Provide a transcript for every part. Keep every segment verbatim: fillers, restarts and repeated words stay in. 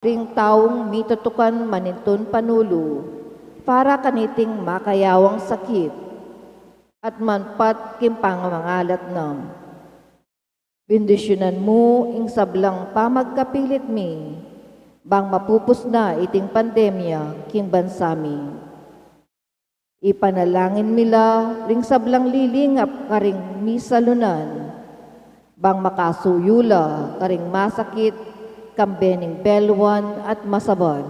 ring taung mitutukan manintun panulu para kaniting makayawang sakit at manpat king pangamangalat na. Bendisyunan mu ing sablang pamagkapilit mi, bang mapupus na iting pandemya king bansa mi. Ipanalangin mi la ring sablang lilingap karing misalunan, bang makasuyu la karing masakit, kambe ning belwan at masaban.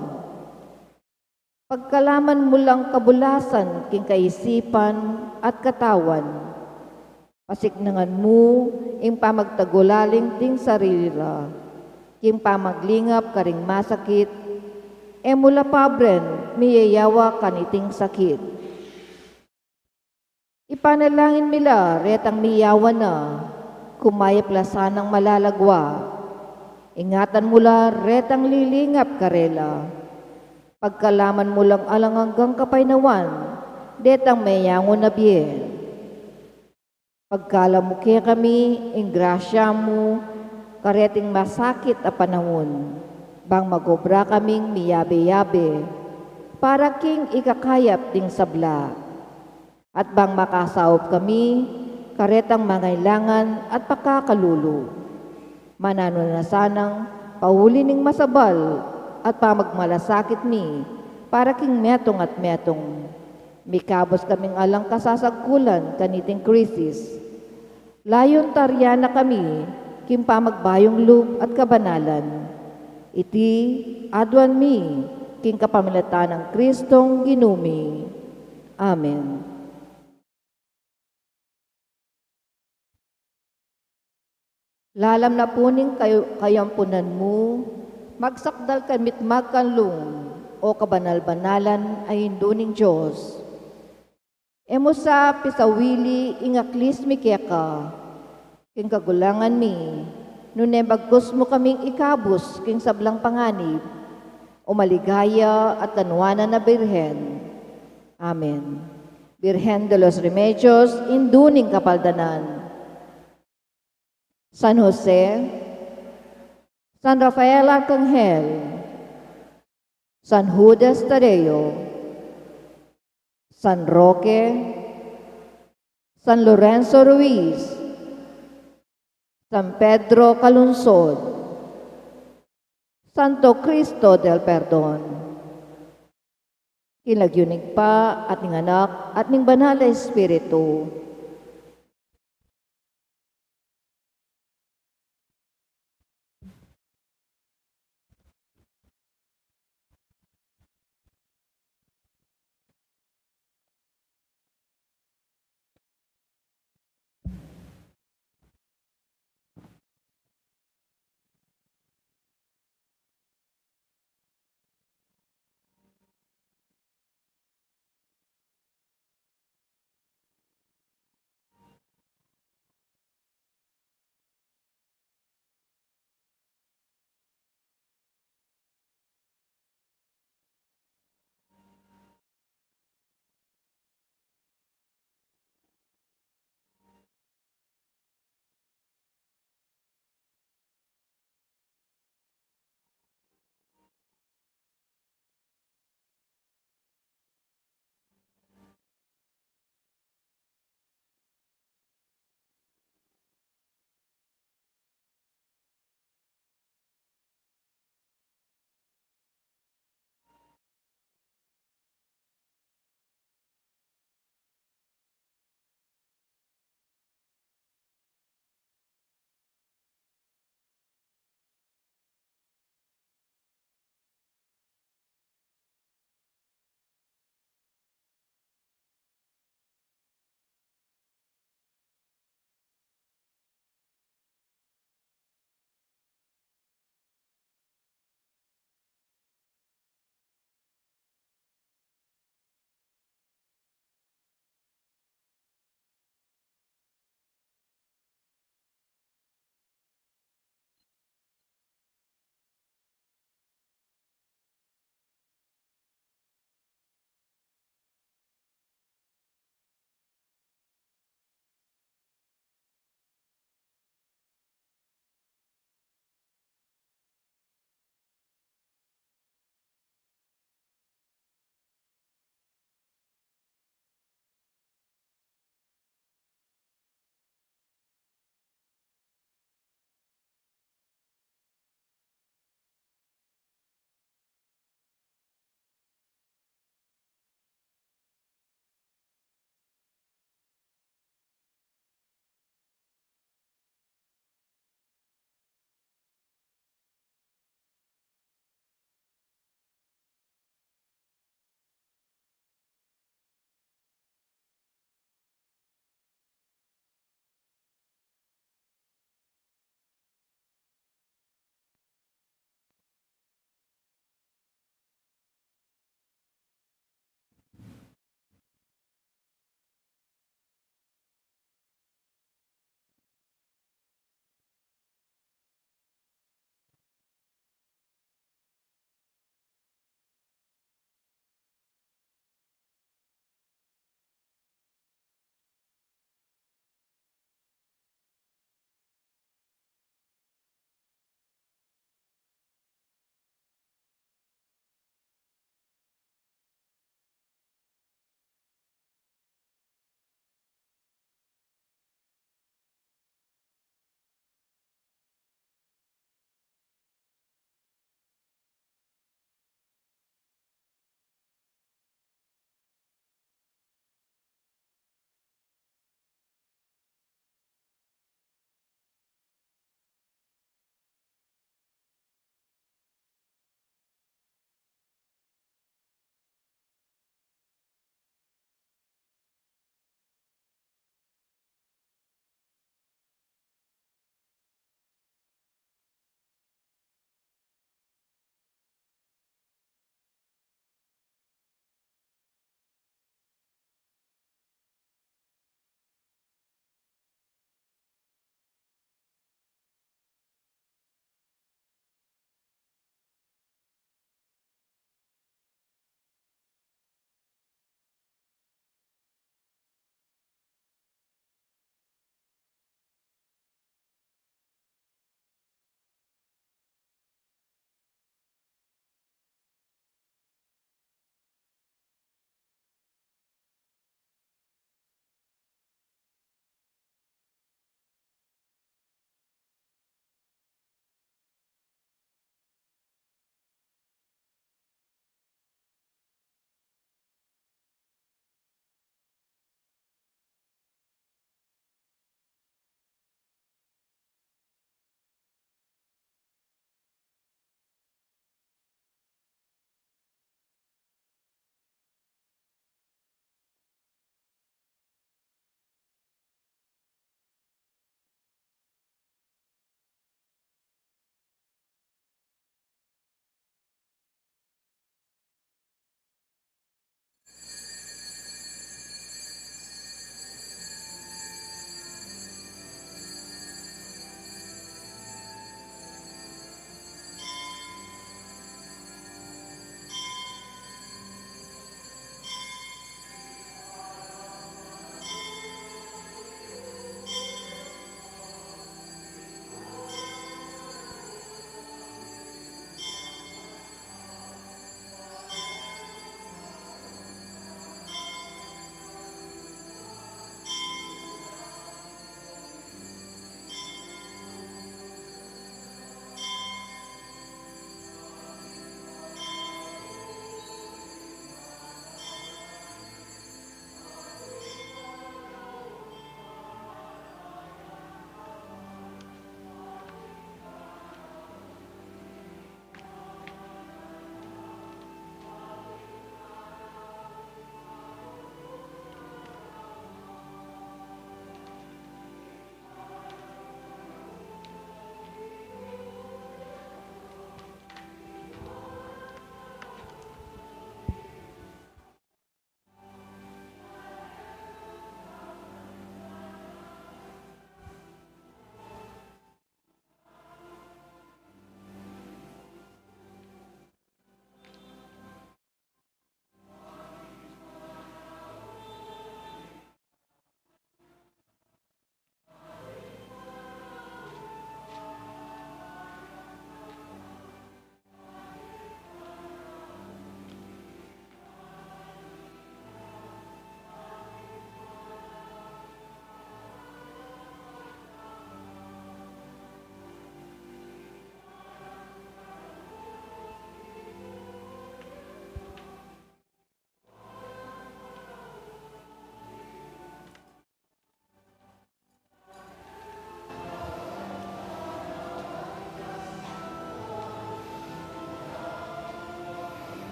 Pagkalaman mu lang kabulasan king kaisipan at katawan. Pasiknangan mu ing pamagtagulaling ding sarili ra king pamaglingap karing masakit, e mu la pabren miyayawa kaniting sakit. Ipanalangin mi la retang miyawa na, kumayap la sanang malalagwa. Ingatan mu la retang lilingap karela. Pagkalaman mu lang alang anggang kapaynawan detang meyangu na bie. Pagkalub mu kekami ing grasya mu kareting masakit a panaun, bang magobra kaming miyabe-yabe para king ikakayap ding sabla, at bang makasaup kami karetang mangailangan at pakakalulu. Mananu na sanang pauli ning masabal at pamagmalasakit mi para king metung at metung. Mikabus kaming alang kasasagkulan kaniting krisis. Layun taryan na kami king pamagbayung lub at kabanalan. Iti aduan mi king kapamilatan nang Kristong Ginu mi. Amen. Lalam na pu ning kayu-, kayampunan mu, magsakdal kami't magkanlung, o kabanal-banalan a Indu ning Dios. E mu sa pisawili ing aklis mi keka king kagulangan mi, nune bagkus mu kaming ikabus king sablang panganib, o maligaya at kanuanan a Birhen. Amen. Birhen de los Remedios, Indu ning Kapaldanan. San Jose, San Rafael Arcangel, San Judas Tadeo, San Roque, San Lorenzo Ruiz, San Pedro Calungsod, Santo Cristo del Perdon. King lagyu ning Ibpa, at ning Anak, at ning Banal a Espiritu.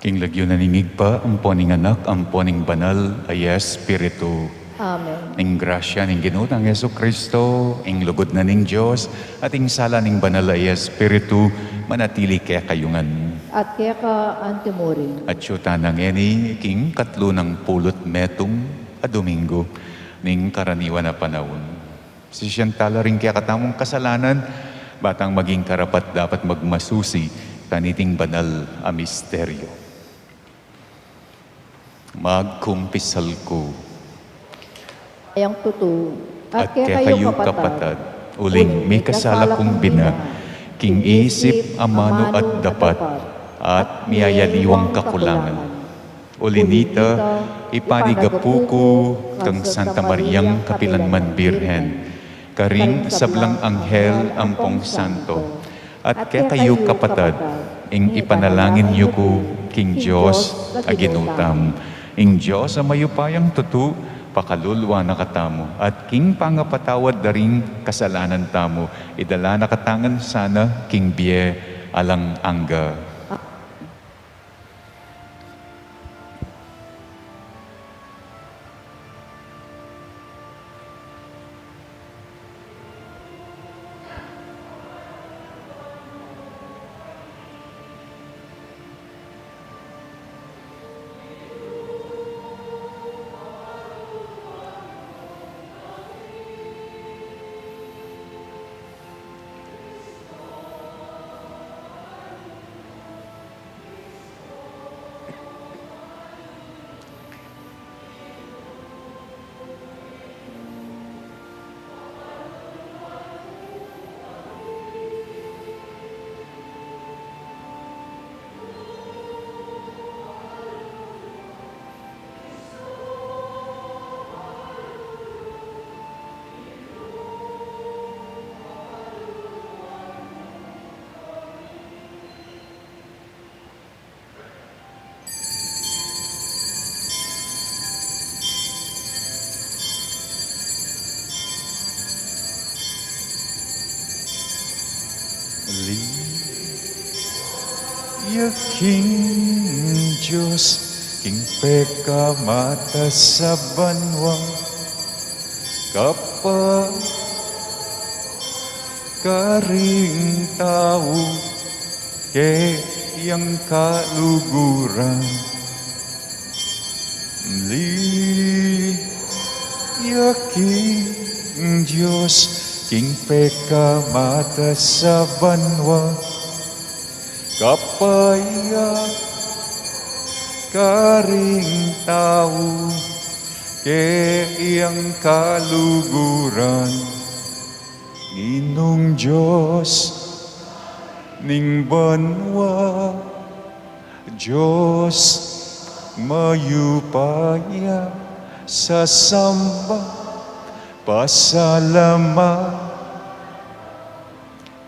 King lagyu na ning Ibpa, ampo ning Anak, ampo ning Banal a Espiritu. Amen. Ing grasya ning Ginu tang Jesucristo, ing lugud na ning Dios, at ing sala ning Banal a Espiritu, manatili kekayu ngan. At keka antimurin. At yu tana ngeni, king katlu nang pulu't metung a Domingo ning karaniwan a panaun. Sisian tala ring kekatamung kasalanan, ba tang maging karapat-dapat magmasusi kaniting banal a misteryo. Magkumpisal ku. Yang tutu, at kekayu kapatad, uling mikasala kung bina, king isip, amanu at dapat, at miyayaliwang kakulangan. Uli na nita, ipanyawad ku kang Santa Mariang kapilanman Birhen, karing sablang anghel ampong santo, at kekayu kapatad, ing ipanalangin yu ku king Dios a Ginu tamu. Ing Dios a mayupayang tutu, pakaluluan na katamu, at king pangapatawad da ring kasalanan tamu, idala na katamu ngan sana king bie alang angga. Lingga king Dios, king pekamatas a banua, kapatad karing tau, keyang kaluguran. Lingga king Dios, king pekamatas a banua, kapatad karing tau, keyang kaluguran. Ginung Dios ning banua, Dios mayupaya, sasamba, pasalamat,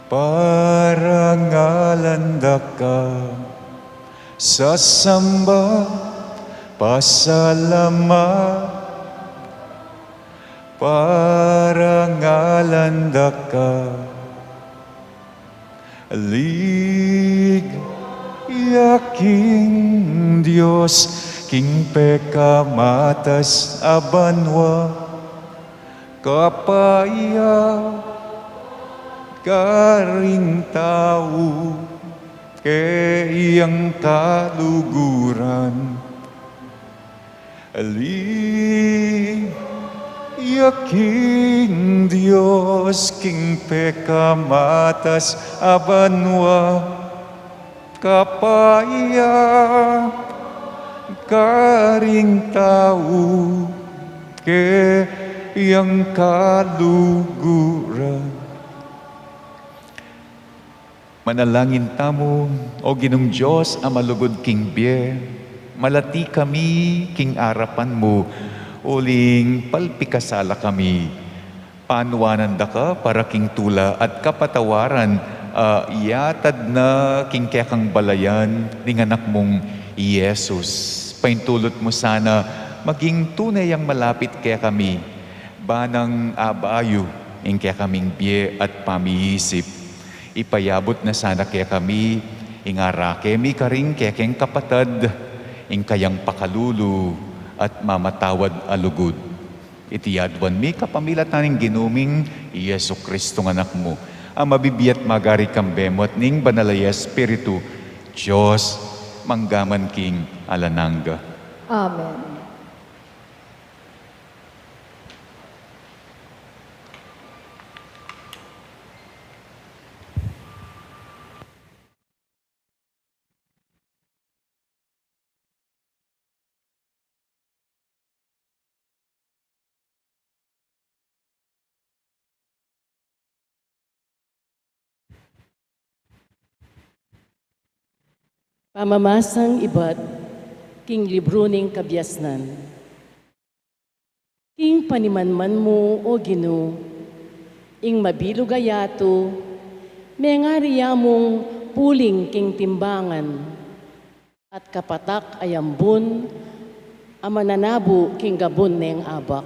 parangalan da ka. Sasamba, pasalamat, parangalan da ka. Lingga king Dios, king pekamatas a banua, kapatad karing tau, keyang kaluguran. Lingga king Dios, king pekamatas a banua, kapatad karing tau, keyang kaluguran. Manalangin tamu. O Ginung Dios a malugud king bie, malati kami king arapan mu, uling palpikasala kami. Panuanan da ka para king tula at kapatawaran, a, yatad na king kekang balayan ning Anak mung i Jesus. Paintulut mu sana maging tune yang malapit kekami, ba nang abayu ing kekaming bie at pamiisip. Ipayabut na sana kekami Ing arake mi karing kekeng kapatad, ing kayang pakalulu at mamatawad a lugud. Iti aduan mi kapamilatan ning Ginu ming i Jesucristo nga Anak mu, a mabibie at magari kambe mu at ning Banal a Espiritu, Dios, mangga man king alang angga. Amen. Pamamasang ibat king libru ning Kabiasnan. King panimanman mu, O Ginu, ing mabilug a yatu, mengari ya mung puling king timbangan, at kapatak a yambun a mananabu king gabun neng abak.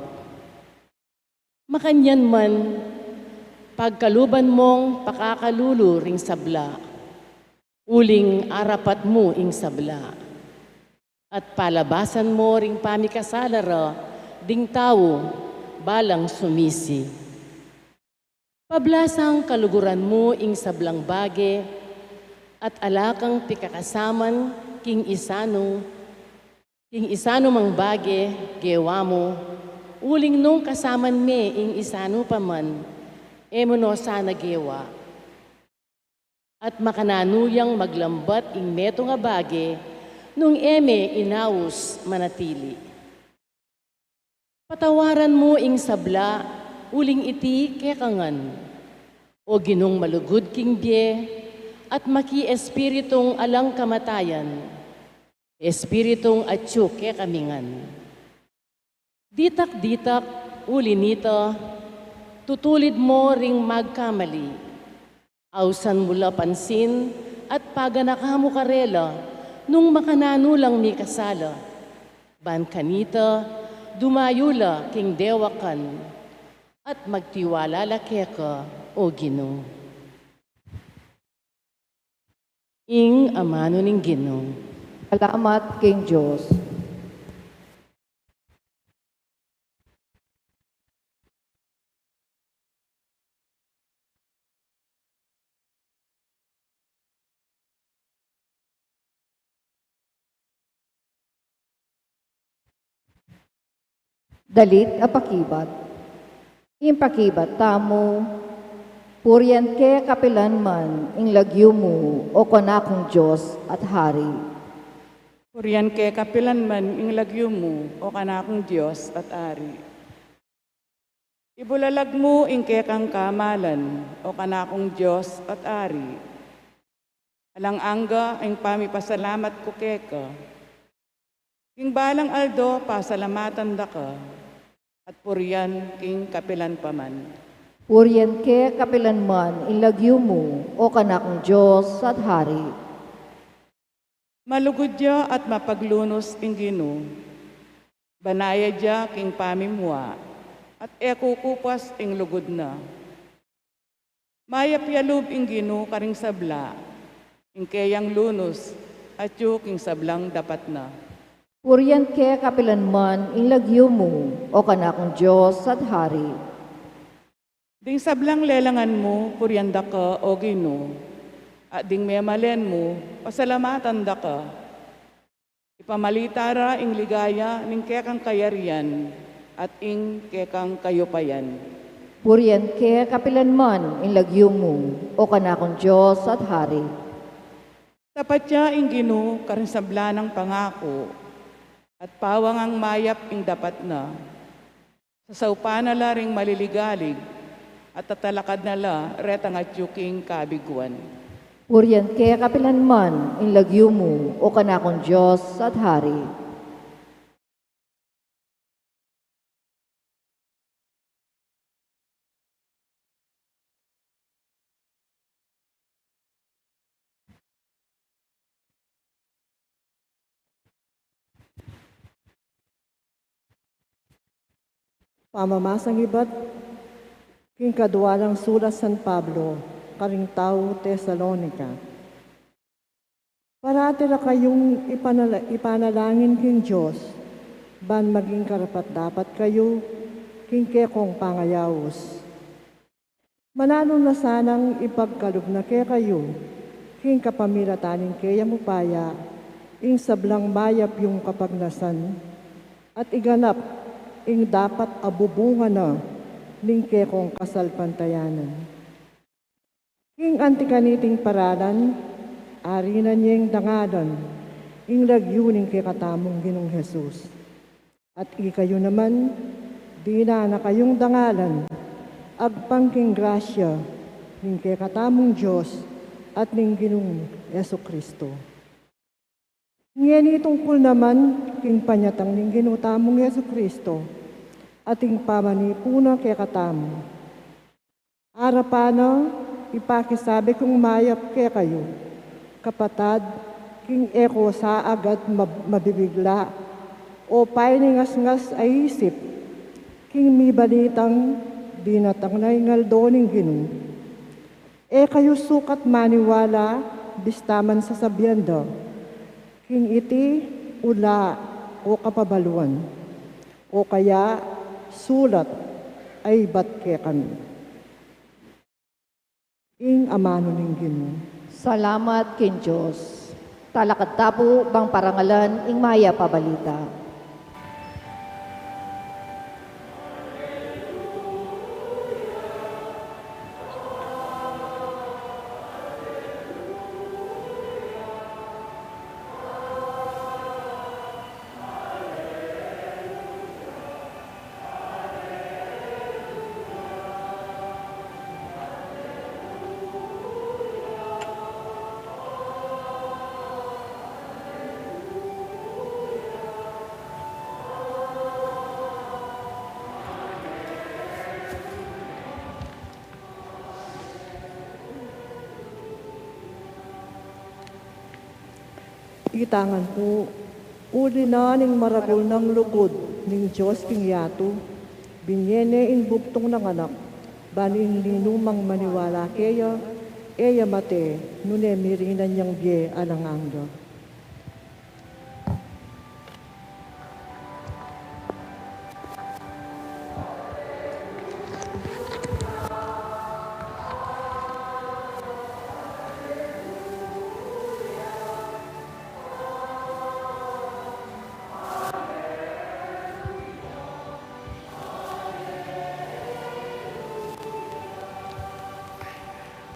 Makanyan man, pagkaluban mung pakakalulu ring sabla, uling arapat mu ing sabla, at palabasan mu ring pamikasala ra ding tau balang sumisi. Pablasang kaluguran mu ing sablang bage, at ala kang pikakasaman king isanu, king isanu mang bage gewa mu, uling nung kasaman me ing isanu pa man, e mu no sana gewa. At makananu yang maglambat ing metung a bage nung e me inaus manatili. Patawaran mu ing sabla, uling iti keka ngan, O Ginung malugud king bie, at maki-espiritung alang kamatayan, espiritung atyu kekami ngan. Ditak-ditak, uli nita, tutulid mu ring magkamali. Ausan mu la pansin at paganaka mu karela nung makananu lang mikasala. Ban kanita, dumayu la king dewakan at magtiwala la keka, O Ginu. Ing amanu ning Ginu. Salamat king Dios. Dalit a pakibat. Ing pakibat tamu: Purian ke kapilan man ing lagyu mu, o kanakung Dios at Hari. Purian ke kapilan man ing lagyu mu, o kanakung Dios at Hari. Ibulalag mu ing kekang kamalan, o kanakung Dios at Hari. Alang angga ing pamipasalamat ku keka. King balang aldo pasalamatan da ka, at purian king kapilan pa man. Purian ke kapilan man ing lagyu mu, o kanakung Dios at Hari. Malugud ya at mapaglunus ing Ginu. Banaya ya king pamimua, at e kukupas ing lugud na. Mayap ya lub ing Ginu karing sabla, ing keyang lunus, atyu king sablang dapat na. Purian ke kapilan man ing lagyu mu, o kanakung Dios at Hari. Ding sablang lelangan mu, purian da ka, o Ginu, at ding memalen mu, pasalamatan da ka. Ipamalita ra ing ligaya ning kekang kayarian at ing kekang kayupayan. Purian ke kapilan man ing lagyu mu, o kanakung Dios at Hari. Tapat ya ing Ginu karing sabla nang pangaku, at pawangang mayap ing dapat na. Sasaupan na la ring maliligalig, at tatalakad na la retang atyu king kabiguan. Purian ke kapilan man ing lagyu mu, o kanakung Dios at Hari. Pamamasang ibat king kadua nang sulat San Pablo karing tau Tesalonica. Parati ra kayung ipanala-, ipanalangin king Dios, ban maging karapat-dapat kayu king kekong pangayaus. Mananu na sanang ipagkalub na kekayu, king kapamilatan ning keyang upaya, ing sablang mayap yung kapagnasan, at iganap ing dapat a bubungan na ning kekong kasalpantayanan. King anti kaniting paralan, arinan yeng dangalan ing lagyu ning kekatamung Ginung Jesus. At ikayu naman, dinan na kayung dangalan, agpang king grasya ning kekatamung Dios at ning Ginung Jesu-Cristo. Ngeni tungkul naman king panyatang ning Ginu tamung Jesu-Cristo, at ing pamanipu na kekatamu. Arapan na, ipakisabi kung mayap kekayu, kapatad, king e ko saag at mab-, mabibigla, o painingasngas a isip, king mibalitang dinatang na ing aldo ning Ginu. E kayu sukat maniwala, bista man sasabian da, king iti, ula, o kapabaluan, o kaya, sulat, a ibat kekami. Ing amanu ning Ginu. Salamat king Dios. Talakad tamu bang parangalan ing mayap a balita. Itang ngan pu, uli na ning maragul nang lugud ning Dios king yatu, binye ne ing bugtung nang anak, ban ing ninumang maniwala keya, e ya mate, nune mirinan yang bie alang angga.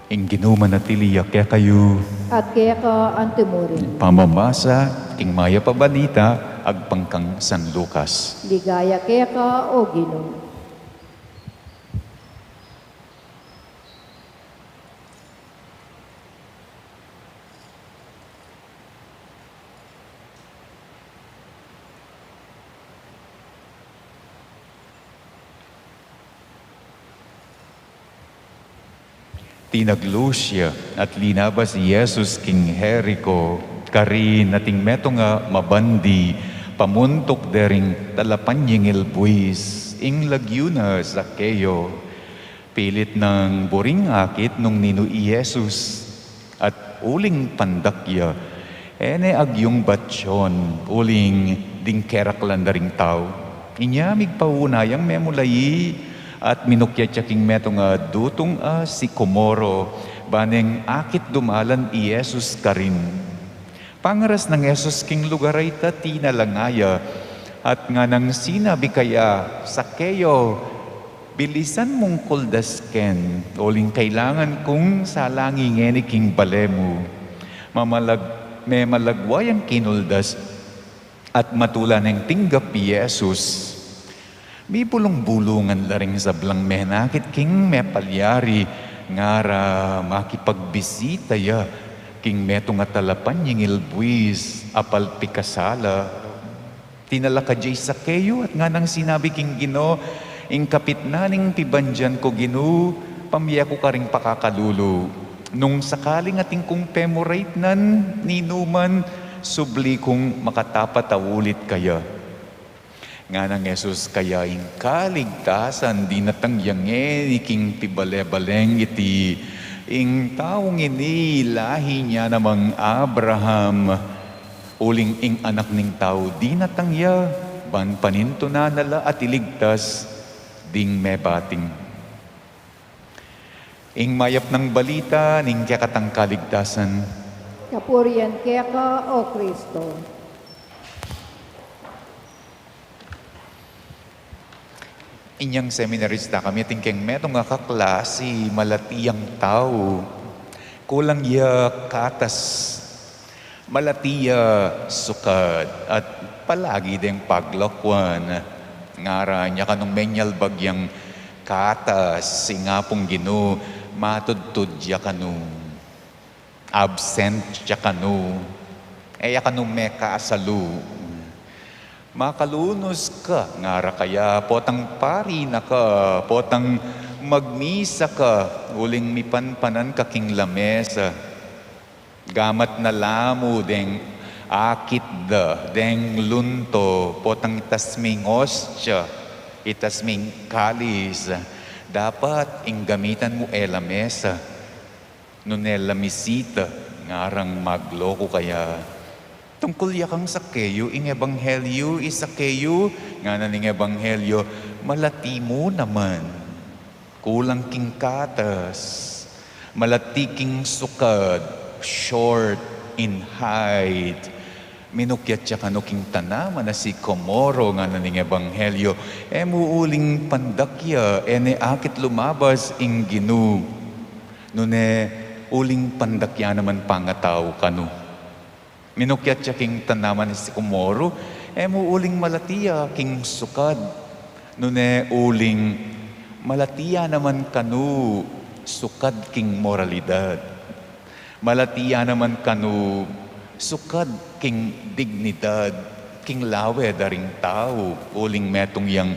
Ing Ginu manatili ya kekayu. At keka antimurin. Pamamasa king mayap a balita agpang kang San Lucas. Ligaya keka, o Ginu. Tinaglus ya at linabas i Jesus king Jerico, karin ating metung a mabandi pamuntuk dering talapanyingil buis, ing lagyu na Zaqueo. Pilit nang buring akit nung ninu i Jesus, at uling pandak ya, e ne agyung batyon uling ding keraklan da ring tau. Inya migpauna yang memulayi at minukyat ya king metung a dutung a sikomoro, ba neng akit dumalan i Jesus karin. Pangaras nang Jesus king lugar a ita, tinalanga ya, at nganang sinabi kaya, "Zaqueo, bilisan mung kuldas ken, uling kailangan kung salangi ngeni king bale mu." Mamalag-, memalagwa yang kinuldas, at matula neng tinggap i Jesus. Mibulung-bulungan la ring sablang menakit king mepalyari, ngara makipagbisita ya king metung a talapanyingil buis a palpikasala. Tinalakad ya i Zaqueo at nganang sinabi king Ginu, "Ing kapitnan ning pibandian ku, Ginu, pamie ku karing pakakalulu. Nung sakaling atin kung pemuraitnan, ninuman, subli kung makatapat a ulit kaya." Nganang Jesus, "Kaya ing kaligtasan dinatang ya ngeni king pibale-baleng iti, Ing taung ini lahi na namang Abraham, uling ing Anak ning Tau dinatang ya, ban panintunan na la at iligtas ding mebating. Ing mayap nang balita ning kekatang kaligtasan. Kapurian keka, O Kristo. Inyang seminarista kami, atin keng metung a kaklasi, malati yang tau. Kulang ya katas. Malati ya sukad. At palagi deng paglakuan. Ngaran ya kanu menyalbag yang katas, ing Apung Ginu, matudtud ya kanu. Absent ya kanu. E ya kanu mekasalu. Makalunus ka, ngara kaya, potang pari na ka, potang magmisa ka, uling mipanpanan ka king lamesa. Gamat na la mu deng akit da, deng lunto, potang itas ming ostya, itas ming kalis, dapat ing gamitan mu e lamesa. Nune la misita, ngarang magloku kaya. Tungkul ya kang Sakeu, ing ebanghelyu, i Sakeu, ngana ning ebanghelyu, malati mu naman. Kulang king katas. Malati king sukad, short in height. Minukyat ya kanu king tanaman a sikomoro, ngana ning ebanghelyu. E mu uling pandak ya, e ne akit lumabas ing Ginu. Nune uling pandak ya naman pangatau kanu. Minukyat ya king tanaman a sikomoru, e mu uling malati ya king sukad. Nune uling malati ya naman kanu sukad king moralidad. Malati ya naman kanu sukad king dignidad, king lawe da ring tau, uling metung yang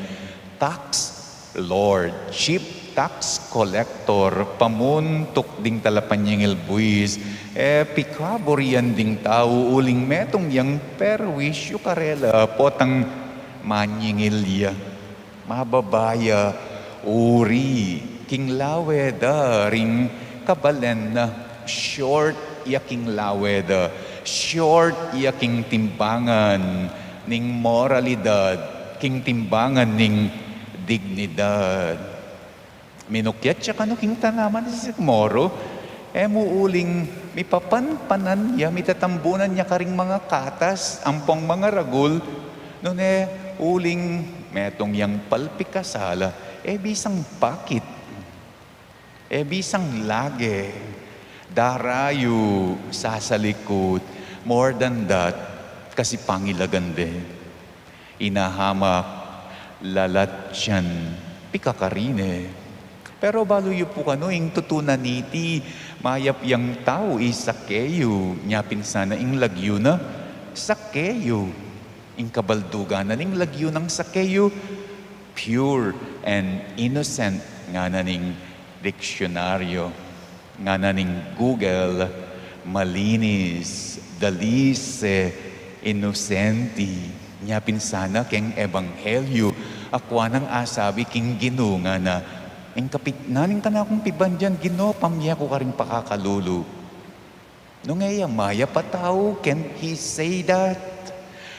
tax lord, chief tax collector, pamuntuk ding talapanyingil buis, e pikaburian ding tau, uling metung yang perwisyu karela, potang manyingil ya. Mababa ya uri king lawe da ring kabalen na, short ya king lawe da, short ya king timbangan ning moralidad, king timbangan ning dignidad. Minukyat ya kanu king tanaman a sikomoru, e mu uling mipapanpanan ya, mitatambunan ya karing manga katas ampong manga ragul, nune uling metung yang palpikasala, e bisang pakit, e bisang lage, darayu, sasalikut, more than that, kasi pangilagan de. Inahamak, lalatyan, pikakarine. Pero balu yu pu kanu ing tutunan niti, mayap yang tau i Sakeu, nya pin sana ing lagyu na, Sakeu. Ing kabaldugan na ning lagyu nang Sakeu, pure and innocent, ngana ning diksyonaryo. Ngana ning Google, malinis, dalice, inosente. Nya pin sana keng ebanghelyu, akua nang asabi king Ginu ngana, ing kapitnan ning kanakung pibandian, Ginu, pamye ku karing pakakalulu. Nung e ya mayap a tau, can he say that?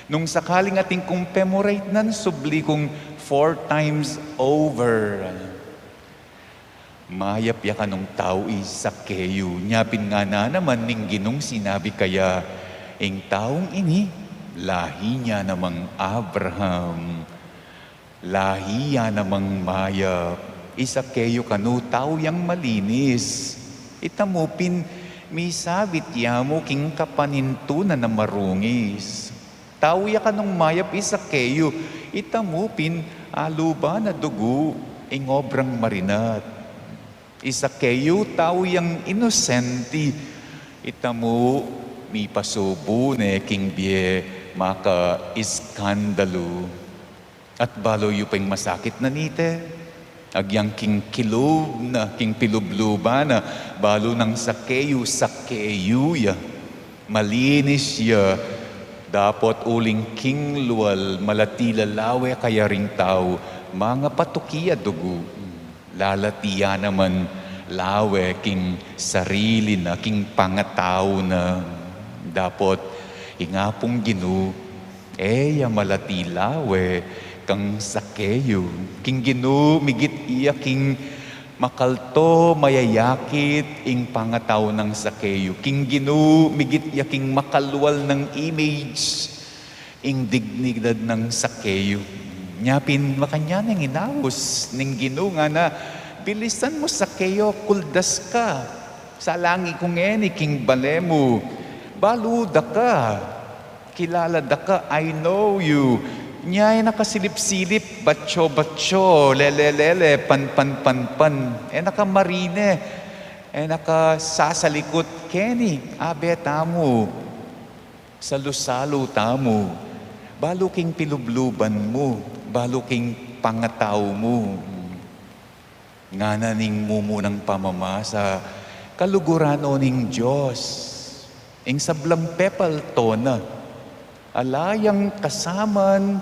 Nung sakaling atin kung pemorate nan, subli kung four times over. Mayap ya kanung tau i Sakeu, nya pin ngana naman ning Ginung sinabi kaya, ing taung ini, lahi na namang Abraham. Lahi na namang mayap. I Sakeu kanu tau yang malinis. Ita mu pin misabit ya mu king kapanintunan a marungis. Tau ya kanung mayap i Sakeu, ita mu pin aluban a dugu ing obrang marinat. I Sakeu tau yang inosente, ita mu mipasubu ne king bie makaiskandalu. At balu yu pa ing masakit na nite, agyang king kilub na, king pilubluban na, balu nang Sakeu, Sakeu ya. Malinis ya, dapot uling king lual, malati lalawe kaya ring tau, mangapatuki a dugu. Lalati ya naman lawe king sarili na, king pangatau na. Dapot ing Apung Ginu, e ya malati lawe kang Sakeu. King Ginu, migit ya king makalto, mayayakit ing pangatau nang Sakeu. King Ginu, migit ya king makalwal nang image ing dignidad nang Sakeu. Nya pin makanyan ing inaus ning Ginu, ngana, "Bilisan mu, Sakeu, kuldas ka. Salangi ku ngeni king bale mu. Balu da ka. Kilala da ka, I know you." Nya e na ka silip-silip, batyo-batyo, lele-lele, pan-pan-pan-pan. E na ka marine. E na ka sasalikut keni, abe tamu. Salu-salu tamu, balu king pilubluban mu, balu king pangatau mu. Ngana ning mumunang pamamasa, kaluguran o ning Dios, ing sablang pepalto na, ala yang kasaman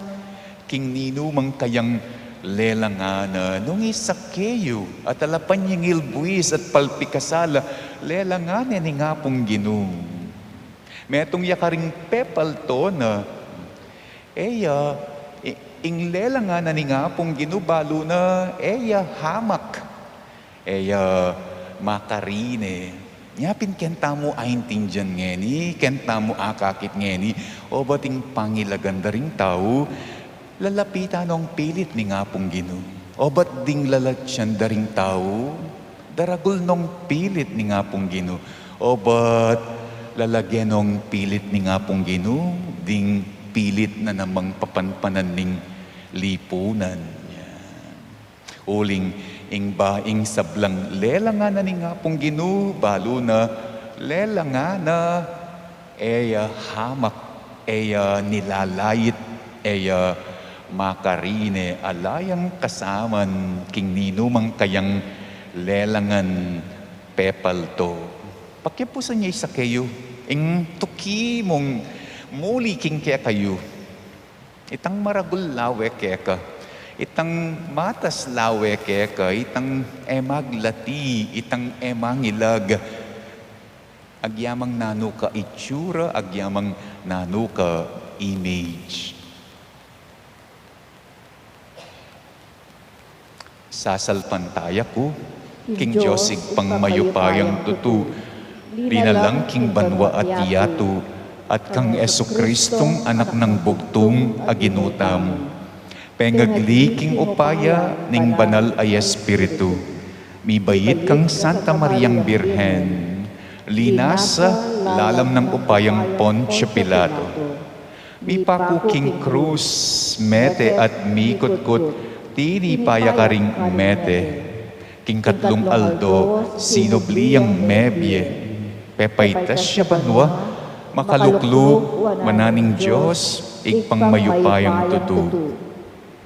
king ninumang kayang lelangan na. Nung i Sakeu, at ala panyingil buis at palpikasala, lelangan ne ning Apung Ginu. Metung ya karing pepalto na, e ya, i-, ing lelangan na ning Apung Ginu balu na, e ya hamak, e ya makarine. Nya pin keng tamu aintindian ngeni, keng tamu akakit ngeni, obat ing pangilagan da ring tau, lalapitan nong pilit ning Apung Ginu. Obat ding lalatian da ring tau, daragul nong pilit ning Apung Ginu. Obat lalage nong pilit ning Apung Ginu, ding pilit na namang papanpanan ning lipunan. Yan. Uling ing ba ing sablang lelangan na ning Apung Ginu, balu na lelangan na e ya hamak, e ya nilalait, e ya makarine, ala yang kasaman king ninumang kayang lelangan pepalto. Pakipusan ya i Sakeu, ing tuki mung muli king kekayu. Itang maragul lawe keka, itang matas lawe keka, itang e maglati, itang e mangilag. Agyamang nanu ka itsura, agyamang nanu ka image. Sasalpantaya ku king Dios Ibpang mayupayang tutu, linalang king banua at yatu, at kang Jesucristong Anak nang bugtung a Ginu tamu. Pengagli king upaya ning Banal a Espiritu, mibait kang Santa Mariang Birhen, linasa lalam nang upayang Poncio Pilato, mipaku king krus, mete at mikutkut, tinipa ya karing mete. King katlung aldo, sinubli yang mebie. Pepaitas ya banua, makalukluk wanan ning Dios Ibpang mayupayang tutu.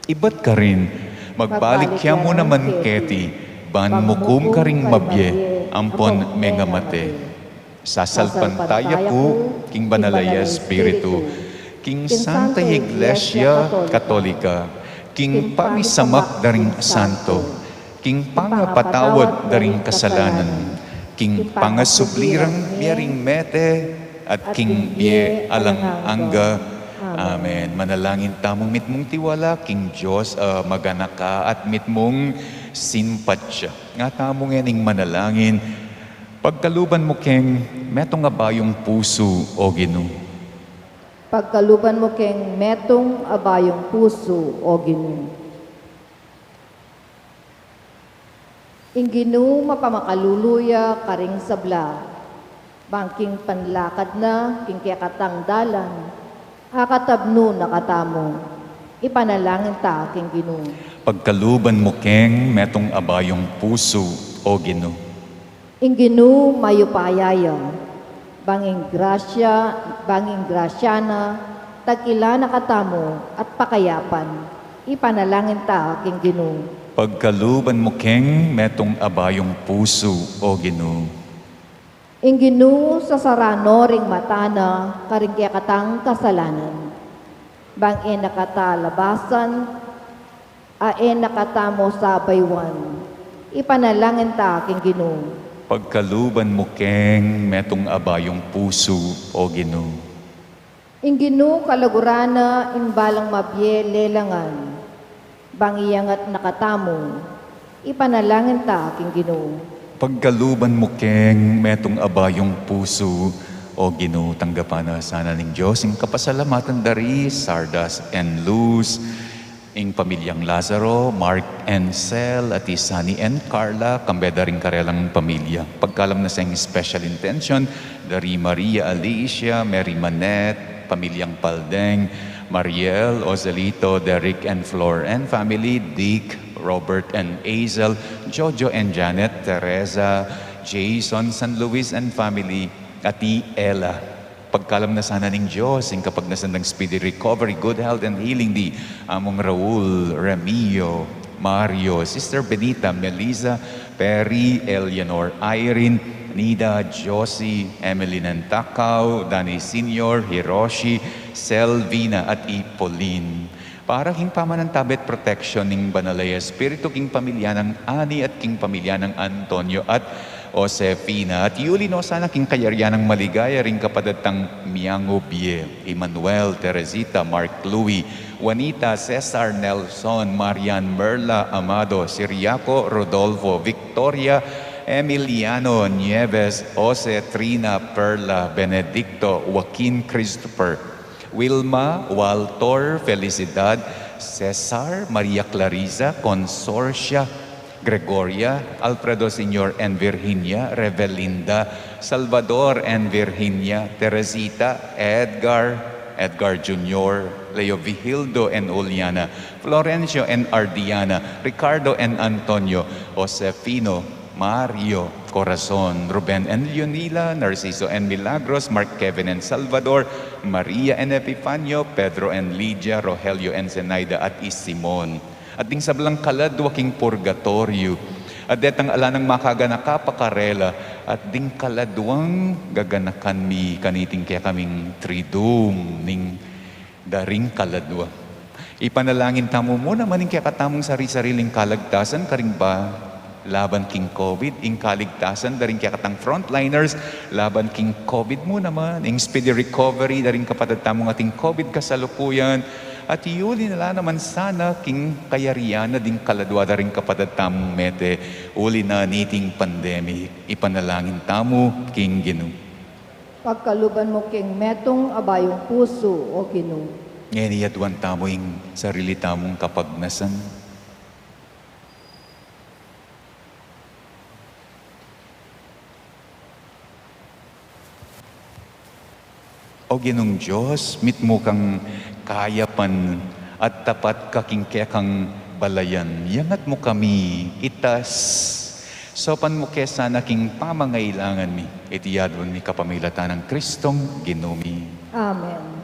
Ibat karin, magbalik ya mu naman keti, ban mukum karing mabie ampon mengamate. Sasalpantaya ku king Banal a Espiritu, king Santa Iglesia Katolika, king pamisamak da ring santo, king pangapatawad da ring kasalanan, king pangasubli rang mie ring mete, at king bie alang angga. Amen. Manalangin tamung mitmung tiwala king Dios a maganaka at mitmung simpatya. Nga tamu ngening manalangin, pagkaluban mu keng metung a bayung pusu, O Ginu. Pagkaluban mu keng metung a bayung pusu, O Ginu. Ing Ginu mapamakalulu ya karing sabla, bang king panlakad na king kekatang dalan, akatabnu na katamu. Ipanalangin ta king Ginu. Pagkaluban mu keng metung a bayung pusu, O Ginu. Ing Ginu mayupaya ya, bang ing grasya, bang ing grasya na, tagila na katamu at pakayapan. Ipanalangin ta king Ginu. Pagkaluban mu keng metung a bayung pusu, O Ginu. Ing Ginu sasarano ring mata na karing kekatang kasalanan, bang e na kata labasan, a e na katamu sabayuan. Ipanalangin ta king Ginu. Pagkaluban mu keng metung a bayung pusu, O Ginu. Ing Ginu kalaguran na ing balang mabie lelangan. Bang iyangat na katamu, ipanalangin ta king Ginu. Pagkaluban mu keng metung a bayung pusu, O Ginu. Tanggapan na sana ning Dios ing kapasalamatan da ri Sardas and Luz, ing pamilyang Lazaro, Mark and Sel, at i Sunny and Carla, kambe da ring karelang pamilya. Pagkalam na sa ing special intention da ri Maria Alicia, Mary Manette, pamilyang Paldeng, Mariel, Ozelito, Derek and Flor and family, Dick, Robert and Hazel, Jojo and Janet, Teresa, Jason, San Luis and family, at i Ella. Pagkalam na sana ning Dios ing kapagnasan dang speedy recovery, good health and healing di Among Raul, Remio, Mario, Sister Benita, Melissa, Perry, Eleanor, Irene, Nida, Josie, Emily Nantakaw, Danny Senior, Hiroshi, Selvina, at i Pauline. Para king pamanantabe at protection ning Banal a Espiritu king pamilya nang Ani at king pamilya nang Antonio at Josefina. At yuli no sana king kayarian nang maligaya ring kapatad tang miangu bie, Emmanuel, Teresita, Mark Louis, Juanita, Cesar, Nelson, Marian, Merla, Amado, Siriaco, Rodolfo, Victoria, Emiliano, Nieves, Jose, Trina, Perla, Benedicto, Joaquin, Christopher, Wilma, Walter, Felicidad, Cesar, Maria Clarisa, Consorcia, Gregoria, Alfredo Senior and Virginia, Revelinda, Salvador and Virginia, Teresita, Edgar, Edgar Junior, Leo Vigildo and Juliana, Florencio and Ardiana, Ricardo and Antonio, Josefino, Mario, Corazon, Ruben and Leonila, Narciso and Milagros, Mark, Kevin and Salvador, Maria and Epifanio, Pedro and Lydia, Rogelio and Zenaida, at i Simon. At ding sablang kaladwa king purgatoryo, at detang ala nang makaganaka pa karela, at ding kaladwang gaganakan mi kaniting kekaming Triduum ning da ring kaladwa. Ipanalangin tamu mu naman ing kekatamung sari-sariling kalagtasan karing ba laban king COVID, ing kaligtasan da ring kekatang frontliners laban king COVID mu naman, ing speedy recovery da ring kapatad tamung ating COVID kasalukuyan, at yuli na la naman sana king kayarian na ding kaladwa da ring kapatad tamung mete uli na niting pandemic. Ipanalangin tamu king Ginu. Pagkaluban mu king metung a bayung pusu, O Ginu. Ngeni aduan tamu ing sarili tamung kapagnasan. O Ginung Dios, mitmu kang kayapan at tapat ka king kekang balayan, iangat mu kami itas. Saupan mu ke sana king pamangailangan mi. Iti aduan mi kapamilatan nang Kristong Ginu mi. Amen.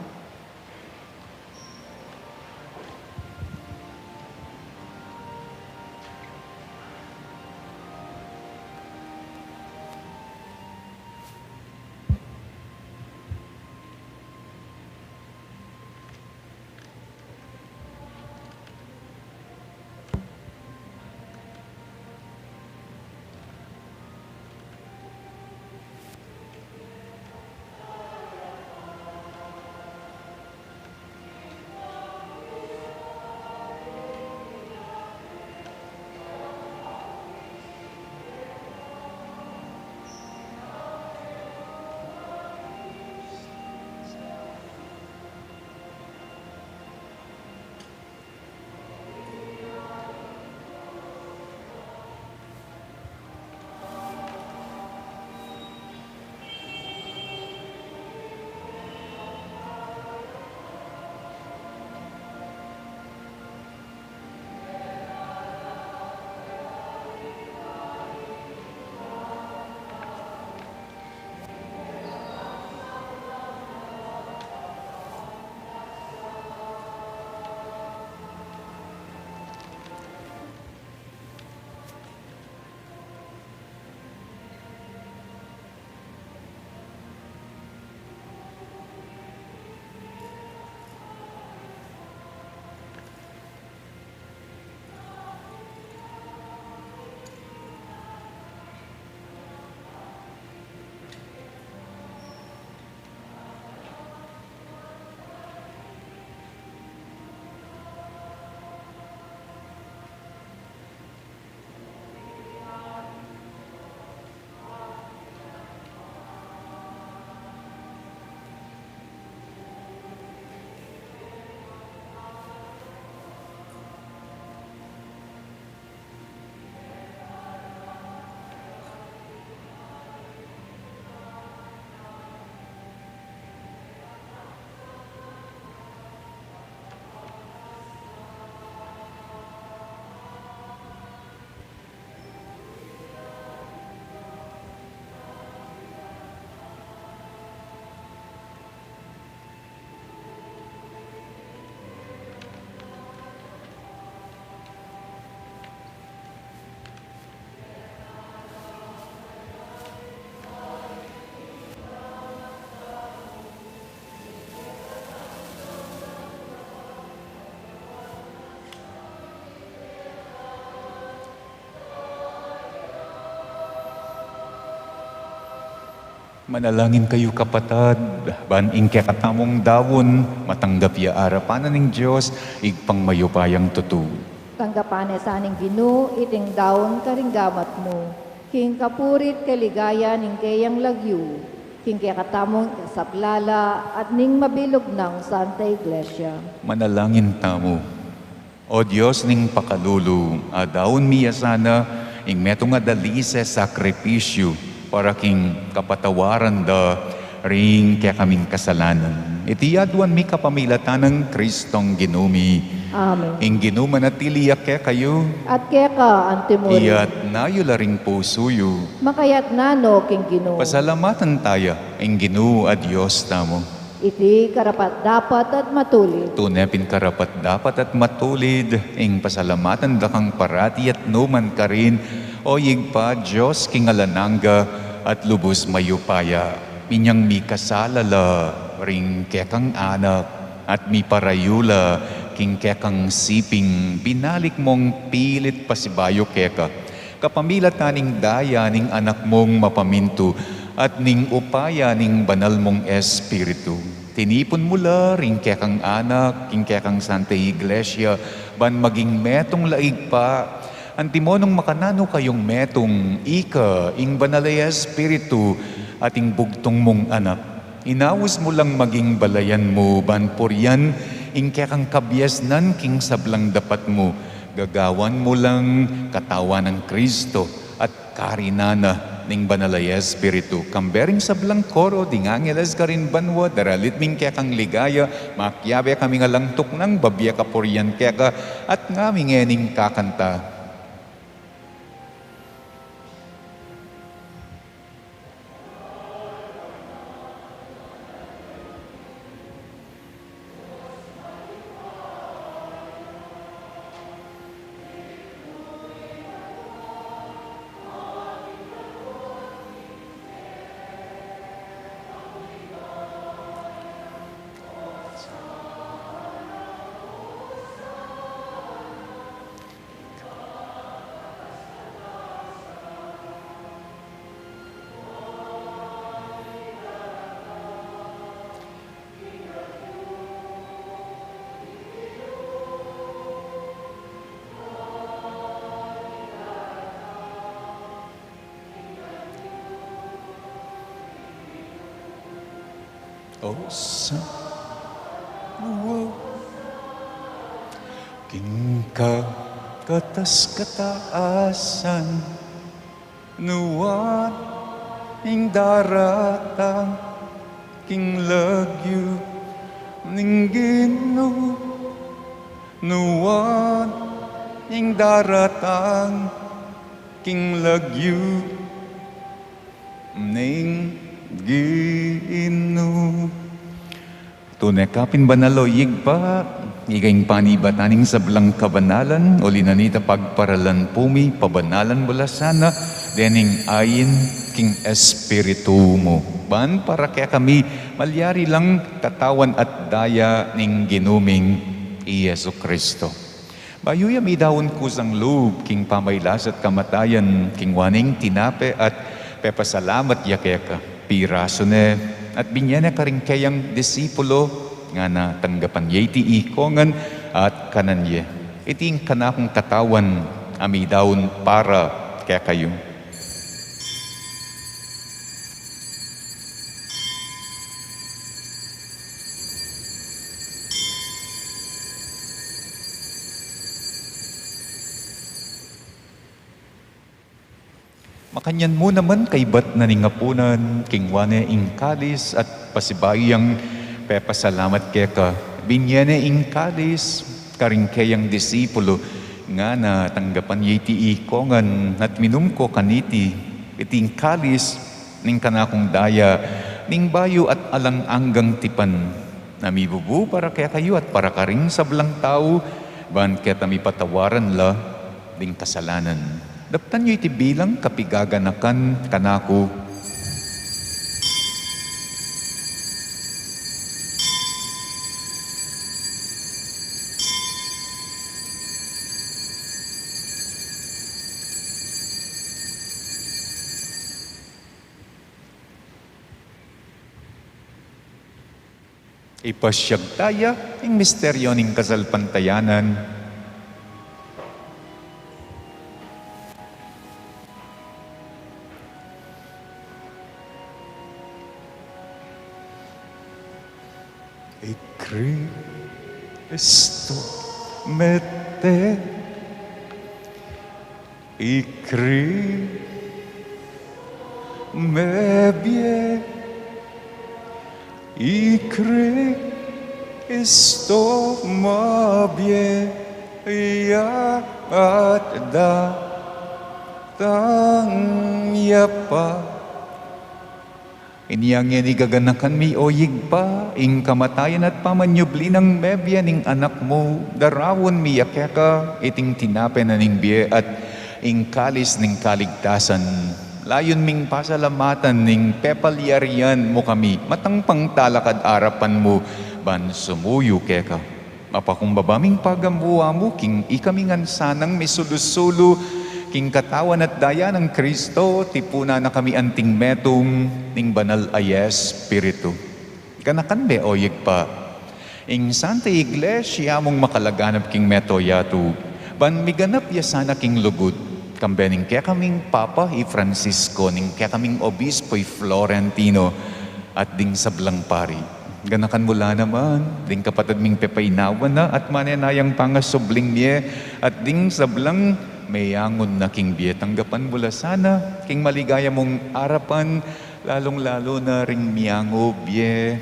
Manalangin kayu, kapatad, ban ing kekatamung daun matanggap ya arapan na ning Dios, Ibpang mayupayang tutu. Tanggapan na sa ning Ginu iting daun karing gamat mu, king kapuri't kaligayan ning keyang lagyu, king kekatamung ikasaplala at ning mabilug nang Santa Iglesia. Manalangin tamu. O Dios ning pakalulu, adaun mi ya sana ing metung a dalise'ng sakripisyu para king kapatawaran da ring kekaming kasalanan. Iti aduan mi kapamilatan nang Kristong Ginu mi. Amen. Ing Ginu manatili ya kekayu. At keka antimurin. Iyatas yu la ring pusu yu. Makayatas no king Ginu. Pasalamatan taya ing Ginu a Dios tamu. Iti karapat-dapat at matulid. Tune pin karapat-dapat at matulid ing pasalamatan da kang parati at nu man karin, O Ibpa, Dios king alang angga at lubus mayupaya. Inyang mikasala la ring kekang anak at miparayu la king kekang siping, binalik mung pilit pasibayu keka, kapamilatan ning daya ning Anak mung mapamintu at ning upaya ning Banal mung Espiritu. Tinipun mu la ring kekang anak king kekang Santa Iglesia, ban maging metung la, Ibpa, antimo nung makananu kayung metung, ika, ing Banal a Espiritu, at ing bugtung mung Anak. Inaus mu lang maging balayan mu, ban purian ing kekang kabiasnan king sablang dapat mu. Gagawan mu lang katawan nang Kristo at karinan na ning Banal a Espiritu. Kambe ring sablang koro ding angeles karin banua, daralit mi ing kekang ligaya, makiabe kaming alang tuknang babie kapurian keka, at ngami ngening kakanta. O sa, wow. King kakatas-katasan, nuan ing daratang king lagyu ning Ginu, nuan ing daratang king lagyu ning Ginu. Tune ka pin banal, o Ibpa, ika ing panibatan ning sablang kabanalan, uli na nita pagparalan pu mi, pabanalan mu la sana dening ain king Espiritu mu, ban para kekami malyari lang katawan at daya ning Ginu ming i Jesucristo. Bayu ya midaun kusang lub king pamailas at kamatayan, kingwa ne ing tinape at pepasalamat ya keka, pirasu ne at binye ne karing keyang disipulo, ngana tanggapan ye iti ikongan at kanan ye: Iti ing kanakung katawan a midaun para kekayu. Makanyan mu naman kaibat na ning apunan, kingwa ne ing kalis at pasibayu yang pepasalamat keka, binye ne ing kalis karing keyang disipulo, ngana tanggapan ye iti ikongan at minum ko kaniti, iti ing kalis ning kanakung daya ning bayu at alang anggang tipan, a mibubu para kekayu at para karing sablang tau, ban keta mipatawaran la ding kasalanan. Daptan yu iti bilang kapigaganakan kanaku. Ipasyag taya ing misteryo ning kasalpantayanan. I Kristo mete, i Kri mebie, i Kristo mabie ya at datang ya pa. Inya ngeni gaganakan mi, o Ibpa, ing kamatayan at pamanyubli nang mebie ning Anak mu, daraun mi ya keka iting tinape na ning bie at ing kalis ning kaligtasan. Layun ming pasalamatan ning pepalyarian mu kami matang pangtalakad arapan mu ban sumuyu keka. Mapakumbaba ming pagamu-amu king ikami ngan sanang misulu-sulu king katawan at daya nang Kristo, tipunan na kami anting metung ning Banal a Espiritu. Ganakan me, o Ibpa, ing Santa Iglesia mung makalaganap king mabilug a yatu, ban miganap ya sana king lugud, kambe ning kekaming Papa i Francisco, ning kekaming Obispo i Florentino, at ding sablang pari. Ganakan mu la naman ding kapatad ming pepainawa na at manenayang pangasubling mie, at ding sablang meyangu na king bie, tanggapan mu la sana king maligaya mung arapan, lalung-lalu na ring meyangu bie.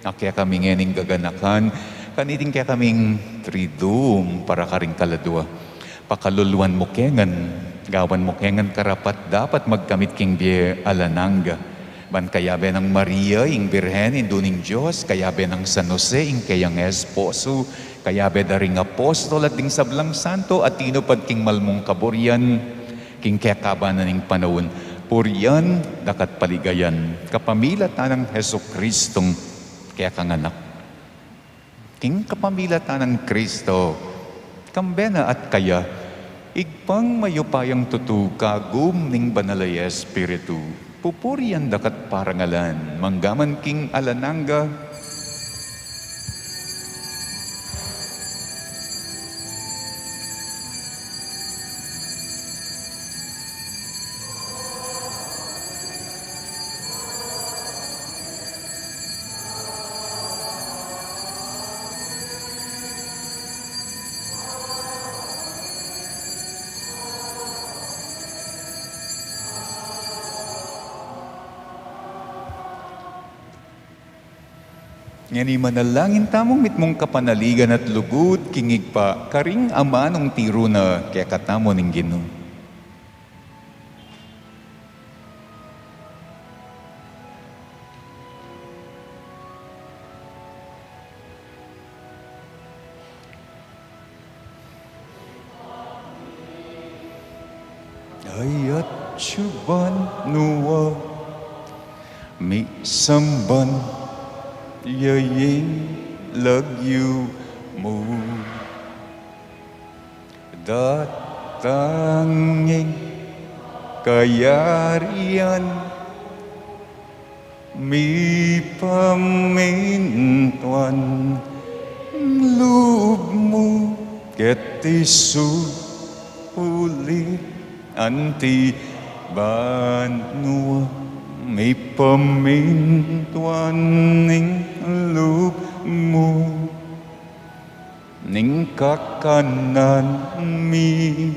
A kekami ngening gaganakan kaniting kekaming Triduum para karing kaladua. Pakaluluan mu ke ngan, gawan mu ke ngan karapat-dapat magkamit king bie alang angga. Ban kayabe nang Maria, ing Birhen, Indu ning Dios, kayabe nang San Jose, ing keyang esposo, kayabe da ring apostol at ding sablang santo a tinupad king malmung kaburian king kekaban na ning panaun, purian da ka at paligayan kapamilatan nang Jesucristong kekang Anak. King kapamilatan nang Kristo, kambe na at kaya, Ibpang mayupayang tutu, kagum ning Banal a Espiritu, pupurian da ka at parangalan, mangga man king alang angga. Ngeni manalangin tamung mitmung kapanaligan at lugud king Ibpa, karing amanung tiru na kekatamu ning Ginu. Ay atyu banua, misamban ya ing lagyu mu. Datang ing kayarian, mipamintuan lub mu keti sulip anti banua, mipamintuan ing lub mu ning kakanan mi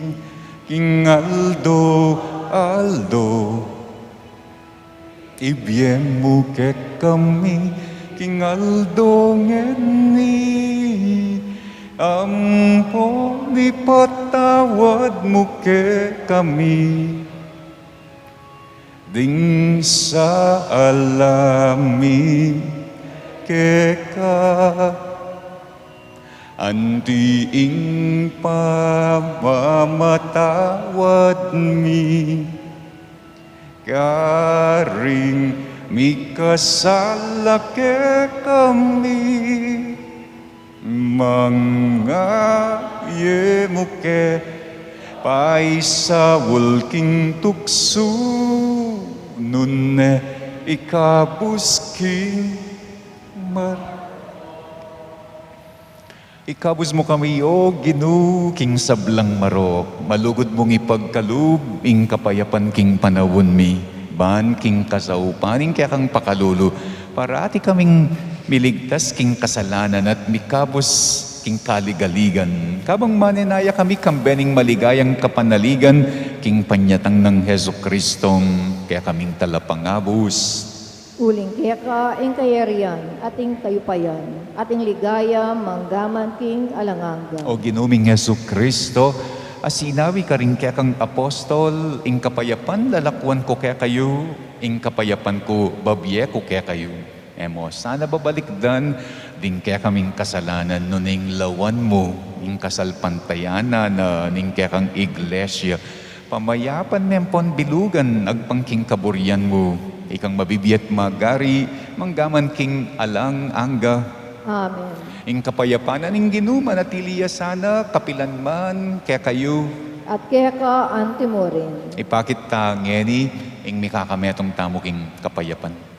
king aldo-aldo. Ibie mu kekami king aldo ngeni, ampon ipatawad mu kekami ding sala mi keka, anti ing pamamatawad mi karing mikasala kekami. Manga e mu ke paisaul king tuksu, nune ikabus king mar- Ikabus mu kami, O Ginu, king sablang marok, malugud mung ipagkalub ing kapayapan king panaun mi, ban king kasaupan ning kekang pakalulu, parati kaming miligtas king kasalanan at mikabus king kaligaligan. Kabang manenaya kami kambe ning maligayang kapanaligan king panyatang nang Jesucristong kekaming talapangabus. Uling keka ing kayarian, at ing kayupayan, at ing ligaya, manggaman king alang angga. O Ginu ming Jesucristo, a sinabi karing kekang apostol, ing kapayapan lalakwan ku kekayu, ing kapayapan ku babie ku kekayu. E mu sana babalikdan ding kekaming kasalanan, nune ing lawan mu ing kasalpantayanan na ning kekang iglesia. Pamayapan me ampon bilugan agpang king kaburian mu, ikang mabibie at magari, manggaman king alang angga. Amen. Ing kapayapan na ning Ginu manatili ya sana kapilan man kekayu. At keka anti mu rin. Ipakit ta ngeni ing mikakametung tamu king kapayapan.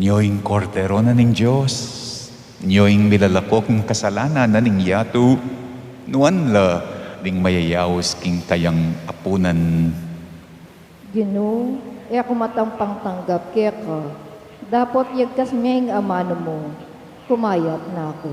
Nyo ing Kordero na ning Dios, nyo ing milalako king kasalanan na ning yatu, nuan la ding mayayaus king kayang apunan. Ginu, e ku matampang tanggap keka, dapot yagkas me ing amanu mu, kumayap na ku.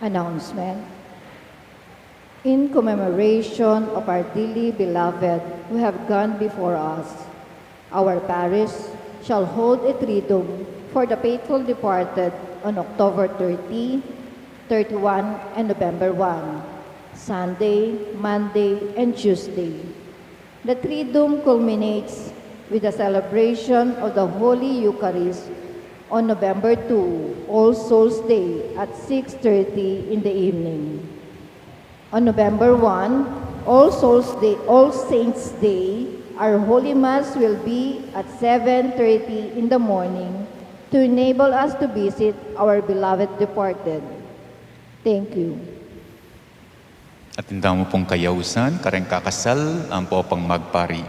Announcement. In commemoration of our dearly beloved who have gone before us, our parish shall hold a Triduum for the faithful departed on October thirty, thirty-one, and November one, Sunday, Monday, and Tuesday. The Triduum culminates with the celebration of the Holy Eucharist on November two, All Souls Day, at six thirty in the evening. On November one, All Souls Day, All Saints Day, our Holy Mass will be at seven thirty in the morning to enable us to visit our beloved departed. Thank you. Atin tamu pung kayausan, kareng kakasal, ampo pang magpari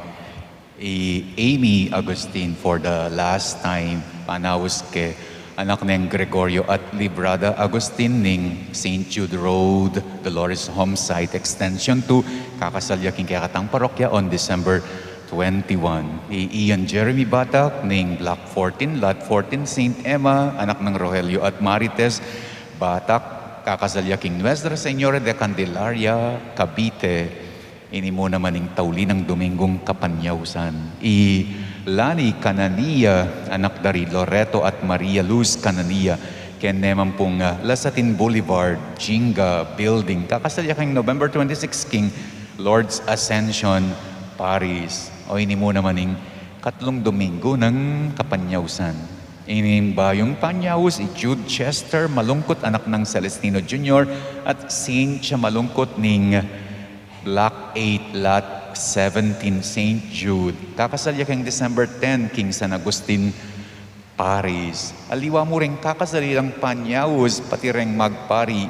i Amy Agustin for the last time, panaus ke anak neng Gregorio at Librada Agustin ning Saint Jude Road, Dolores Home Site Extension two, kakasal ya king kekatang parokya on December twenty-one. I Ian Jeremy Batak ning Block fourteen, Lot fourteen, Saint Emma, anak nang Rogelio at Marites Batak, kakasal ya king Nuestra Señora de Candelaria, Cavite. Ini mu naman ing tauli nang Dominggung kapanyausan. I Lani Canania, anak da ri Loreto at Maria Luz Canania, kene man pung, ah, Lasatin Boulevard, Jinga Building. Kakasal ya king November twenty-six king Lord's Ascension, Paris. O ini mu naman ing katlung Dominggu nang kapanyausan. Ining bayung panyaus, i Jude Chester Malungkut, anak nang Celestino Junior at Cynthia Malungkut ning Block eight, Lot seventeen, Saint Jude. Kakasal ya king December ten king San Agustin, Paris. Aliwa mu ring kakasal ilang panyaus, pati reng magpari,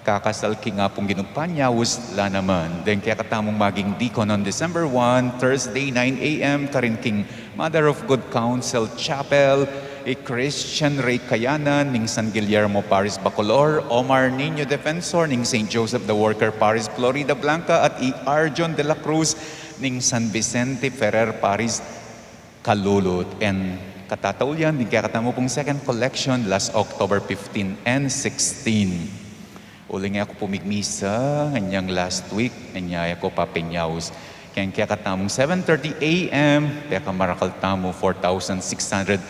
kakasal king Apung Ginung panyaus la naman. Deng kekatamung maging deacon on December one, Thursday, nine a.m., karin king Mother of Good Counsel Chapel, i Christian Ray Kayanan ning San Guillermo Paris, Bacolor, Omar Niño Defensor ning Saint Joseph the Worker Paris, Floridablanca, at i Arjon de la Cruz ning San Vicente Ferrer Paris, Calulud. And katataulian, deng kekatamu pung second collection, last October fifteen and sixteen. Uling e ku pu migmisa nganyang last week, nganya e ku pa penyaus. Keng kekatamung seven thirty a.m., pekamarakal tamu, four thousand six hundred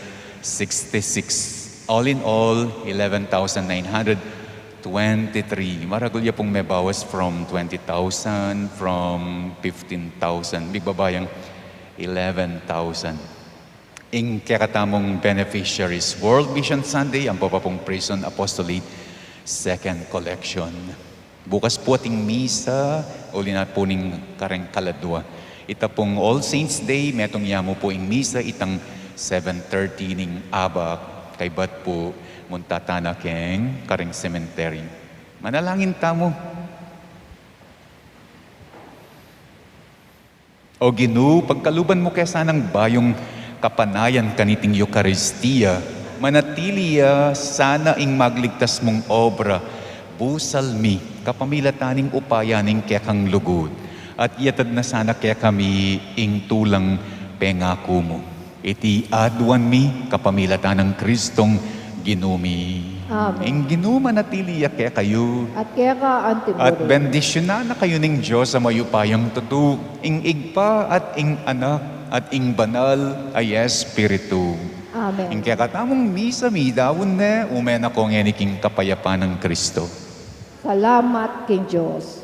sixty-six. All in all, eleven thousand nine hundred twenty-three. Maragul ya pung mebawas from twenty thousand, from fifteen thousand. Migbaba yang eleven thousand. Ing kekatamung beneficiaries, World Mission Sunday, ampo pa pung Prison Apostolate, second collection. Bukas pu ating misa, uli na pu ning kareng kaladua. Ita pung All Saints Day, metung ya mu pu ing misa, itang seven thirty ning abak, kaybat pu munta tana keng kareng cemetery. Manalangin tamu. O Ginu, pagkaluban mu ke sanang bayung kapanayan kaniting Eukaristia, manatili ya sana ing magligtas mung obra, busal mi kapamilatan ning upaya ning kekang lugud, at iatad na sana kekami ing tulang pengaku mu. Iti aduan mi kapamilatan nang Kristong Ginu mi. Amen. Ing Ginu manatili ya kekayu. At keka antimurin. At bendisyunan na kayu ning Dios a mayupayang tutu, ing Ibpa at ing Anak at ing Banal a Espiritu. Amen. Ing kekatamung misa midaun ne, ume na ko ngeni king kapayapan nang Kristo. Salamat king Dios.